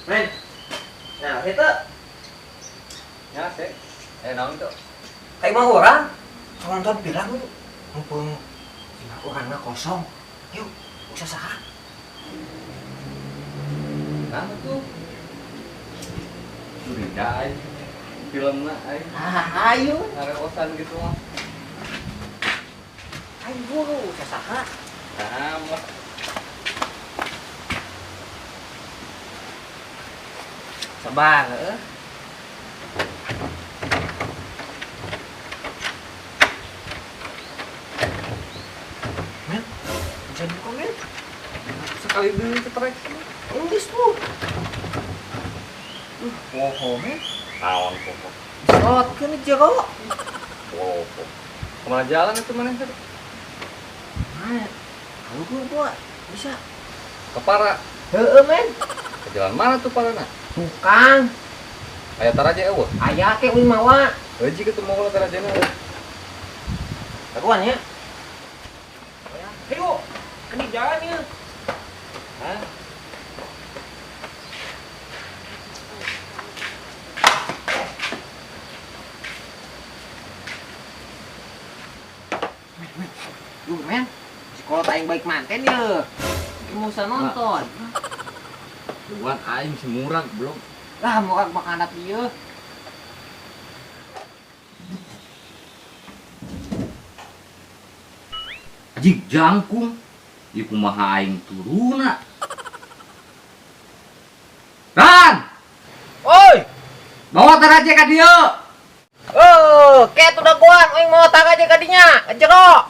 Men. Nah, itu. Ya, sih. Naon tuh? Kayak mau orang nonton film yuk. Mumpung orangnya kosong. Yuk, bisa saha. Nah, tuh. Curiga aing. Filmna aing. Ah, ayo. Ngareosan gitu mah. Ayo buru, saha. Nah, mah. Sabar, heeh. Men, bisa buka, men. Sekali dulu cetrek. Enggis tuh. Poho, men. Naon poho. Slotkeun jero. Poho. Kemana jalan itu maneh tadi? Mana? Kalau gua bisa. Ke Para. Heeh, men. Ke jalan mana tuh Parana? Tukang. Aya taraja eueuh. Aya ke uing mawa. Heuji kitu mau tarajana. Lakuan ya. Ayo, kan di jalan ya. Hah? Men, duh men, sekolah aing baik manten ya. Mau usah nonton. Bukan aing si murag belum. Lah murag makanan ieu. Jig jangkung. Ieu kumaha aing turuna. Ran! Oi! Bawa taraje ka dieu. Oh, ke tuh dagoan aing mau taraje ka dinya, jero.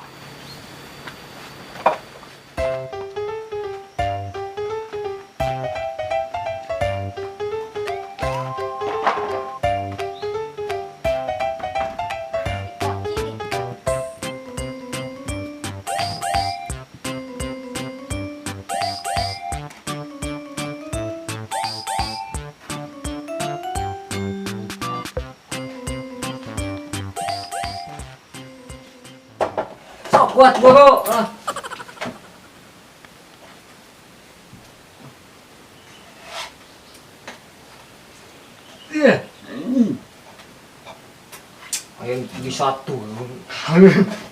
Sok kuat boro. Ah. Iya. Ayo di satu.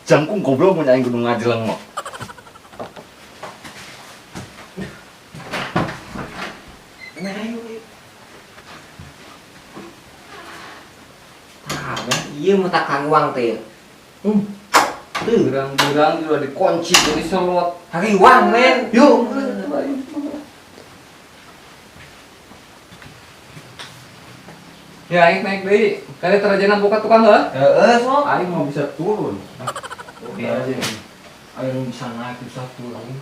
Jangkung goblok mun aing kudu ngajeleng mah. Tah, ieu mah tak kangwang teh. Berang-berang juga dikunci jadi selot. Hari uang men. Yuk. Ya aing naik deui. Kali terajana buka tukang heuh? Heeh, sok. Aing mau bisa turun. Oke aja. Aing bisa naik bisa turun.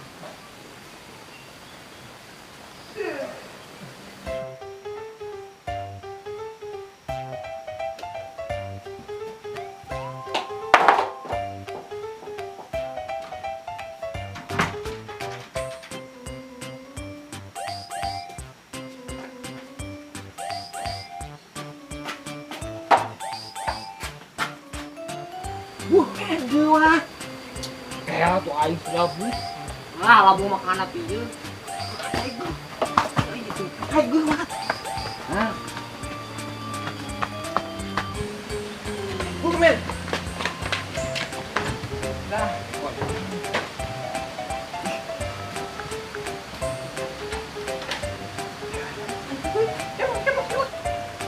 Wah, gila. Kayak tuh aing labu. Ah, labu makanan ieu. Aing gua banget. Hah? Gua men. Dah.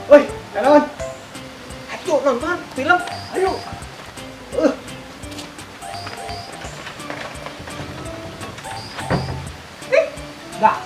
Woi, kawan. Ayo nonton film. Ayo. Dah.